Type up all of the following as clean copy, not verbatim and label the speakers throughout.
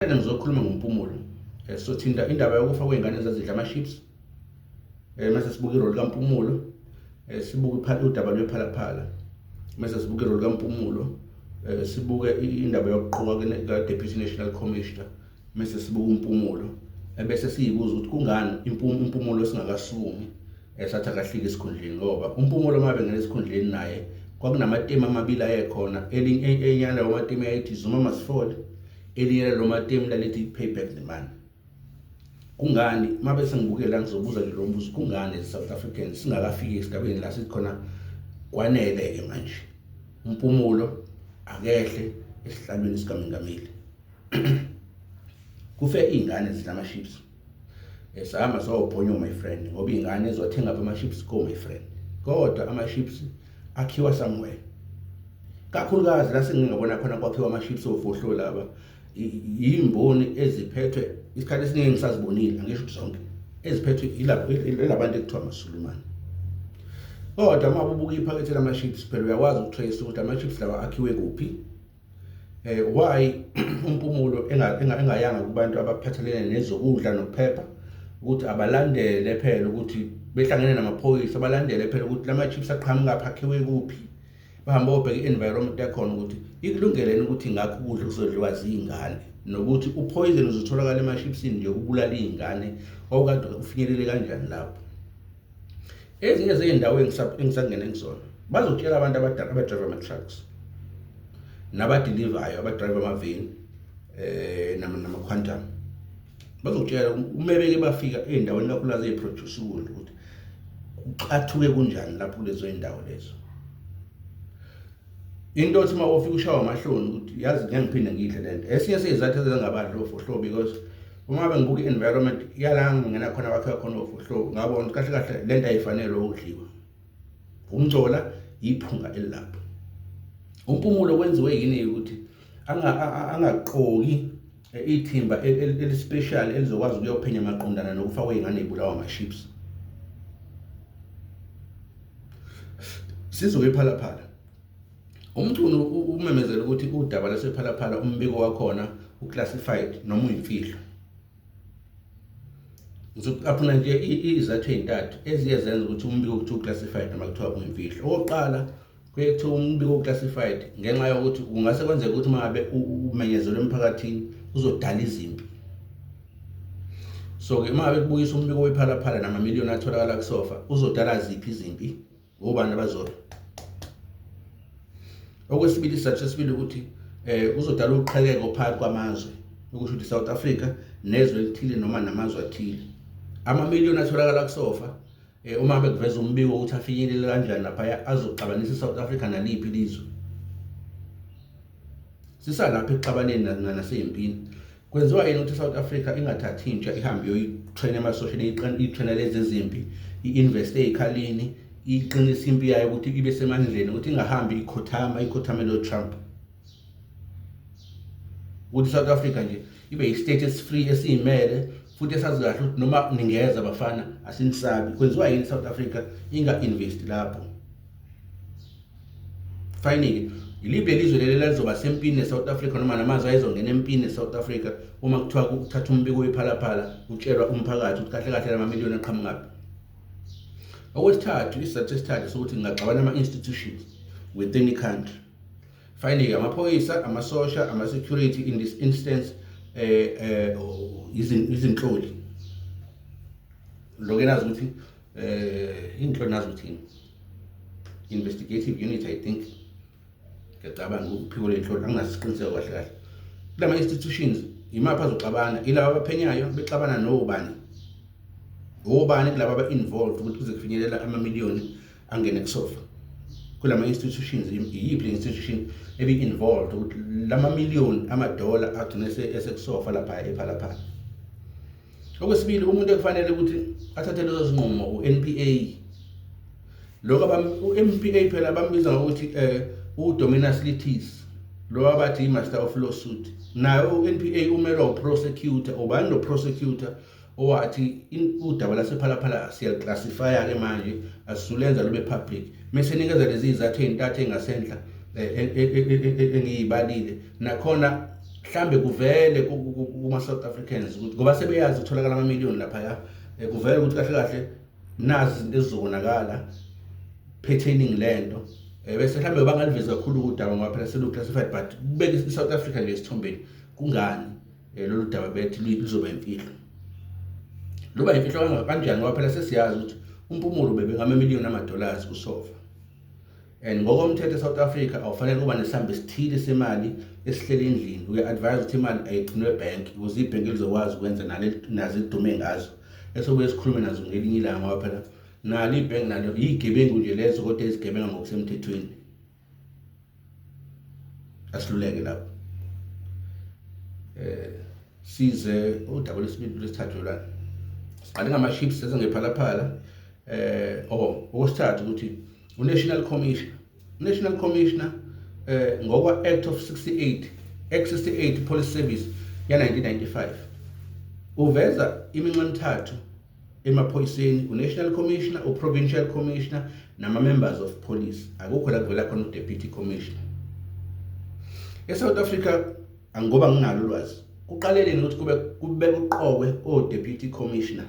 Speaker 1: Ngizokhuluma ngoMpumulo. Sothinta indaba yokufa kwey'ngane ezazidla ama-chips. Mase sibuka iroli kaMpumulo, sibuke udaba lwePhala Phala. Mase sibuka iroli kaMpumulo, sibuke indaba yokuqokwa ka-Deputy National Commissioner. Mase sibuka uMpumulo. Ebese siyibuza ukuthi kungani uMpumulo singakasukumi esathi akahlike esikhundleni, ngoba uMpumulo uma bengena esikhundleni naye kwakunamatemu amabili ayekhona. Elinye yalawo matemu yayithi "Zuma must fall", elinye lalo matemu lalithi "Pay back the money". Kungani uma bese ngibuke la, ngizobuza nje lo mbuzo: kungani as South Africans singakafiki esigabeni la sithi khona kwanele-ke manje, uMpumulo akehle esihlalweni sikamengameli? Kufe iy'ngane zidla ama-chips. Sahamba sawubhonya, my friend, ngoba iy'ngane zothenga phi ama-chips go, my friend? Kodwa ama-chips akhiwa somewhere, kakhulukazi la sengingabona khona kwakhiwa ama-chips ofohlo laba yimboni eziphethwe. Isikhathi esiningi ngisazibonile, angisho ukuthi zonke, eziphethwe yilabantu ekuthiwa amaSulumane. Kodwa uma ubuka iphakethe lama-chips phela, uyakwazi ukutrace ukuthi ama-chips lawa akhiwe kuphi. Why uMpumulo engayanga kubantu abaphathelene nezokudla nokuphepha ukuthi abalandele phela, ukuthi behlangene namaphoyisa balandele phela ukuthi lama chips aqhamuka akhiwe kuphi, bahambe bobheka i-environment yakhona ukuthi ikulungeleni ukuthi ngakho ukudla kuzodliwa ziy'ngane, nokuthi upoison uzotholakala emashipsini nje ukubulala iy'ngane owukade ufinyelele kanjani lapho? Ezinye zey'ndawo engisangene kuzona, bazokutshela abantu abadrayiva ama-trucks nabadilivayo, abadrayiva amaveni nama-Quantum, bazokutshela uma beke bafika ey'ndaweni kakhulukazi ey'produce ukudla ukuthi kuxathuke kunjani lapho kulezo y'ndawo lezo. Into othi uma ufika ushawa amahloni ukuthi yazi ngeke ngiphinde ngidle lento. Esinye seyizathu ezingabadli ofohlo, because uma bengibuka i-environment yala ngingena khona kwakhiwa khona ofohlo, ngabona ukuthi kahle kahle lento ayifanele ukudliwa, umcola iphunga elilapho. UMpumulo kwenziwe yini ukuthi angaqoki ithimba elispecial elizokwazi ukuyophenya maqondana nokufa kwey'ngane ey'bulawa ama-chips? Sizoke iPhala Phala. UMchunu umemezela ukuthi udaba lasePhala Phala, umbiko wakhona uclassified noma uyimfihlo. Ngizocaphuna nje izathu ey'ntathu eziye zenza ukuthi umbiko kuthiwa uclassified noma kuthiwa uyimfihlo. Okokuqala, kuye kuthiwa umbiko uclassified ngenxa yokuthi kungase kwenzeke ukuthi uma ngabe umenyezelwe emphakathini uzodala izimpi. So-ke uma ngabe kubuyisa umbiko wePhala Phala namamiliyoni atholakala kusofa, uzodala ziphi izimpi? Ngobani abazolwa? Okwesibili, isizathu sesibili ukuthi uzodala uqhekeko phakathi kwamazwe, ukusho ukuthi South Africa nezwe elithile noma namazwe athile. Amamiliyoni atholakala kusofa, uma bekuveza umbiko ukuthi afinyelele kanjani laphaya, azoxabanisa iSouth Africa naliphi ilizwe? Sisalapha ekuxabaneni nasey'mpini. Kwenziwa yini ukuthi i-South Africa ingathathi intsha ihambe iyoyitrain emasosheni, iyitraina lezi ezimpi, i-investe ey'khalini, iqinise impi yayo ukuthi ibe semandleni, ukuthi ingahambi ikhothama ikhothamele o-Trump, ukuthi i-South Africa nje ibe yi-state esi-free, esiyimele futhi esazi kahle ukuthi noma ningeza bafana asinisabi? Kwenziwa yini i-South Africa inga-investi lapho? Fine-ke, yiliphi lelizwe leli lalizoba sempini ne-South Africa noma namazwe ayezongena empini ne-South Africa uma kuthiwa kuthatha umbiko wePhala Phala utshelwa umphakathi ukuthi kahle kahle lamamiliyoni aqhamukaphi? Okwesithathu, isizathu sesithathu sokuthi kungaxabana ama-institutions within i-country. Fine-ke, amaphoyisa, amasosha, ama-security, in this instance izinhloli lokho nazi ukuthi inhloli nazi ukuthi yini, investigative unit, I think, ngiyacabanga uphiko lenhloli, anginasiqiniseko kahle kahle. Kulama institutions imaphi azoxabana? Ilaba abaphenyayo bexabana nobani? Obani kulaba aba-involved ukuthi kuze kufinyelela amamiliyoni angene kusofa kulama institutions? Iyiphi le institution ebi-involved ukuthi lama miliyoni amadola agcine esekusofa lapha ePhala Phala? Okwesibili, umuntu ekufanele ukuthi athathe lezo zinqumo u-NPA. Lokho u-NPA phela bambiza ngokuthi uDominus Litis, lo abathi i-master of lawsuit. Naye u-NPA umelwa uprosecutor. Ubani lo prosecutor owathi udaba lasePhala Phala siyaclassifya-ke manje, asisulenza lube public, mese nikeza lezi izathu ey'ntathu ey'ngasenhla engiyibalile nakhona? Mhlambe kuvele kuma South Africans ukuthi ngoba sebeyazi ukutholakala ama million lapha ya, kuvele ukuthi kahle kahle nazi izinto ezizokonakala pertaining lento, bese mhlambe bangalivezi kakhulu udaba ngoba phela selu classified, but kubeke iSouth Africa nje esithombeni. Kungani lolu daba bethi luzoba imfihlo? Luba imfihlo kanjani ngoba phela sesiyazi ukuthi uMpumulo bebe ngama-million ama-dollars kusofa, and ngokomthetho eSouth Africa awufanele kuba nesamba esithile semali esihleli endlini. Uya-advise ukuthi imali ayigcinwe ebhenki ukuze ibhenki lizokwazi ukwenza nazo idume ngazo, esobuye sikhulume nazo ngelinye ilanga, ngoba phela nalo ibhenki nalo yigebengu nje lezo, kodwa izigebenga ngokusemthethweni. Asiluleke lapho. Size udaba lwesibili, lwesithathu lana. Siqale ngama-chips, seze ngePhala Phala. Oh, okwesithathu ukuthi u-National Commissioner ngokwa Act of 68, Act 68, Police Service ya 1995, uveza iminxa emithathu emaphoyiseni: u-National Commissioner, u-Provincial Commissioner nama-members of police. Akukho la kuvela khona u-Deputy Commissioner. ESouth Africa, angoba nginalo ulwazi, kuqaleleni ukuthi kube kuqokwe o-Deputy Commissioner?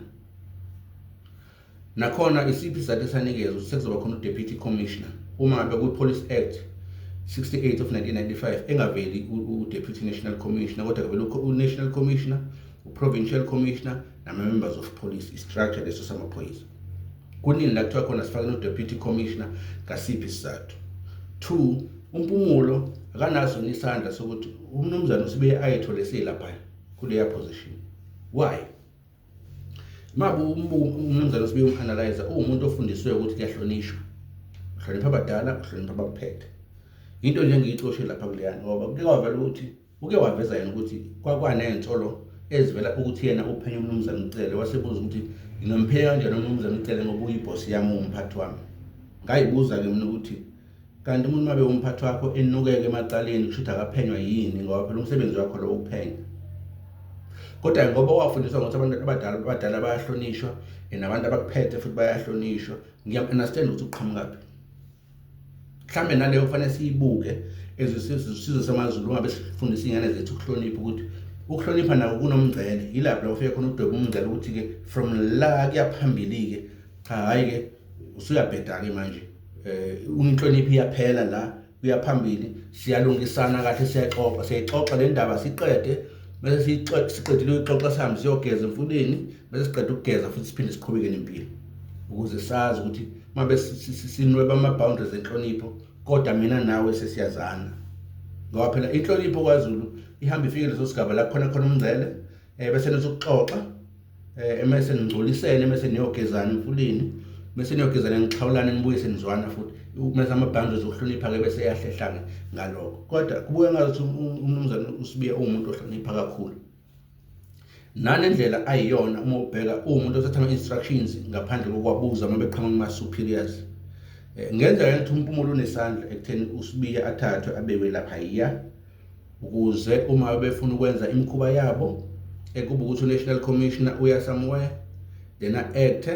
Speaker 1: Nakhona isiphi isizathu esanikezwa ukuthi sekuzoba khona u-Deputy Commissioner uma ngabe kwi-Police Act 68 of 1995 engaveli u-Deputy National Commissioner, kodwa kuvela u-National Commissioner, u-Provincial Commissioner nama-members of police, i-structure leso samaphoyisa? Kunini la kuthiwa khona sifake no-Deputy Commissioner? Ngasiphi isizathu? Two, uMpumulo akanaso isandla sokuthi umnumzane uSibiya ayithole selaphaya kuleya position. Why? Mabu umnumzane uSibiya um-analyzer, uwumuntu ofundisiwe ukuthi kuyahlonishwa, uhlonipha abadala, uhlonipha abakuphethe. Into nje engiyicoshe lapha kuleyana, ngoba kuke kwavela ukuthi uke waveza yena ukuthi kwakwaney'nsolo ezivela ukuthi yena uphenya umnumzane uCele. Wasebuza ukuthi ngingamphenya kanjani umnumzane uCele ngoba uyibhosi yami, uwumphathi wami? Ngayibuza-ke mina ukuthi kanti umuntu mabe umphathi wakho enukeke emacaleni, kusho ukuthi akaphenywa yini? Ngoba phela umsebenzi wakho lo ukuphenya. Kodwa ngoba wafundiswa ngokuthi abantu abadala bayahlonishwa, nabantu abakuphethe futhi bayahlonishwa, ngiya-understand ukuthi uqhamukaphi. Mhlambe naleyo kufanele siyibuke ezisizwe samaZulu ngabe sifundisa iy'ngane zethu ukuhlonipha, ukuthi ukuhlonipha nako kunomngcele. Yilapho la ufike khona udwebe umngcele ukuthi-ke from la kuya phambili-ke, cha, hhayi-ke, usuyabheda-ke manje, inhlonipho iyaphela la kuya phambili. Siyalungisana kahle, siyaxoxa, siyayixoxa le ndaba siqede, bese siqedile uyixoxa, sihambe siyogeza emfuleni, bese siqeda ukugeza futhi siphinde siqhubeke nempilo, ukuze sazi ukuthi mabe sinweba ama-boundaries enhlonipho, kodwa mina nawe sesiyazana. Ngoba phela inhlonipho kwaZulu ihamba ifike leso sigaba la khona khona umngcele, bese nizokuxoxa, emese ningcolisene, mese niyogezana emfuleni, bese niyogezana, nixhawulane, nibuye senizwana futhi, mase ama-boundaries okuhlonipha-ke bese yahlehla-ke ngalokho. Kodwa kubuye ngazuthi umnumzane uSibiya uwumuntu ohlonipha kakhulu, nanendlela ayiyona. Uma ubheka, uwumuntu othatha ama-instructions ngaphandle kokwabuza uma beqhamuka kuma-superiors. Ngenzeka ukuthi uMpumulo unesandla ekutheni uSibiya athathwe abekwe laphaya, ukuze uma befuna ukwenza imikhuba yabo, ekuba ukuthi u-National Commissioner uya somewhere, then a-act,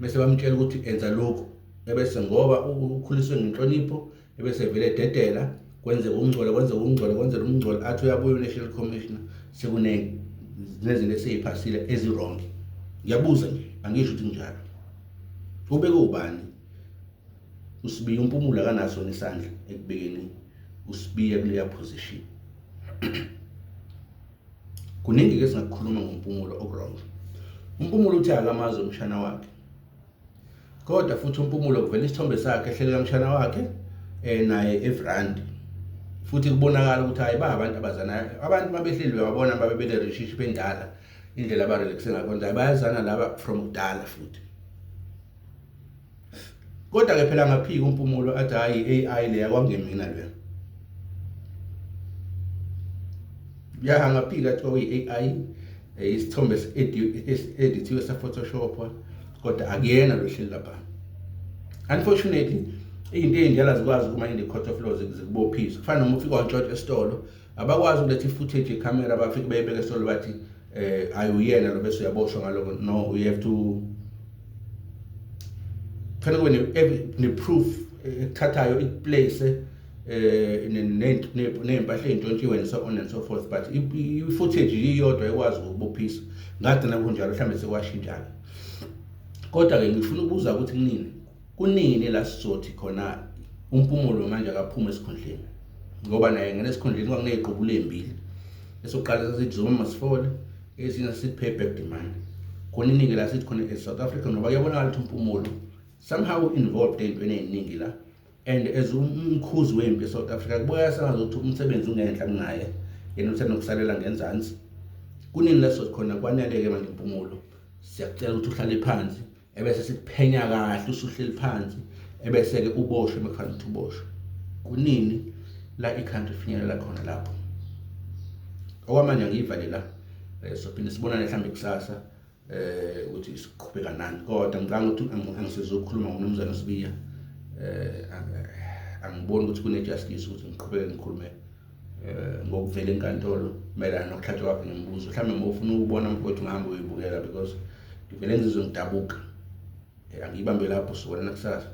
Speaker 1: bese bamtshela ukuthi enza lokhu, ebese ngoba ukhuliswe ngenhlonipho, ebese vele ededela kwenzeka ukungcola, kwenzeka ukungcola, kwenzeka ukungcola, athi uyabuya u-National Commissioner sekune nezinto eseyiphasile ezi-wrong. Ngiyabuza nje, angisho ukuthi kunjalo. Ubeke ubani uSibiya? UMpumulo akanaso nesandla ekubekeni uSibiya kuleya position. Kuningi-ke singakukhuluma ngoMpumulo oku-wrong. UMpumulo uthi akamazi umshana wakhe, kodwa futhi uMpumulo kuvela isithombe sakhe ehlele kamshana wakhe, naye evrandi, futhi kubonakala ukuthi hayi, ba abantu abazanayo. Abantu mabehleli uyababona babe bele relationship endala, indlela aba-relaxe ngakhona, bayazana laba from kudala futhi. Kodwa ke phela ngaphika uMpumulo athi hayi, AI leya, kwangemina leyo ya. Ngaphika athi kwakuyi-AI, isithombe esi-edithiwe sa-Photoshop, kodwa akuyena lo hleli lapha. Unfortunately, iy'nto ey'njalo azikwazi ukuma in the court of law zikubophisa. Kufana noma ufika wantshontsha esitolo, abakwazi ukuletha i-footage yekhamera, bafike beyibeke esitolo, bathi hayi, uyena lo, bese uyaboshwa ngaloko. No, you have to, kufanele kube ne-proof ekuthathayo, iku-place Ney'mpahla ey'ntshontshiwe and so on and so forth, but i-footage iyodwa ekwazi ukubophisa. Ngagcina kunjalo, mhlawumbe sekwashintsha-ke. Kodwa-ke ngifuna ukubuza ukuthi kunini, kunini la sizothi khona uMpumulo manje akaphume esikhundleni, ngoba naye ngena esikhundleni kwakuney'qubulo ey'mbili. Esokuqala sasithi "Zuma must fall", esinye sasithi "Pay back the money". Kunini-ke la sithi khona e-South Africa, ngoba kuyabonakala ukuthi uMpumulo somehow involved ey'ntweni ey'ningi la, and as umkhuzi wempi e-South Africa kubukeka sengazuthi umsebenzi ungenhla kunaye, yena usenokusalela ngenzansi. Kunini la sizothi khona kwanele-ke manje, Mpumulo, siyakucela ukuthi uhlale phansi, ebese sikuphenya kahle usuhleli phansi, ebese-ke uboshwe uma kufanele ukuthi uboshwe? Kunini la i-country ifinyelela khona lapho? Okwamanje angiyivale la, sophinde sibonane mhlawumbe kusasa ukuthi siqhubeka nani. Kodwa ngicabanga ukuthi angisizokhuluma ngomnumzane Sibiya. Angiboni ukuthi kune justice ukuthi ngiqhubeke ngikhulume ngokuvela enkantolo mayelana nokuhlatshwa kwakhe ngemibuzo. Mhlawumbe uma ufuna ukubona, mfowethu, ungahamba uyibukela, because ngivele ngizizwe ngidabuka. Angiyibambe lapho, sibonana kusasa.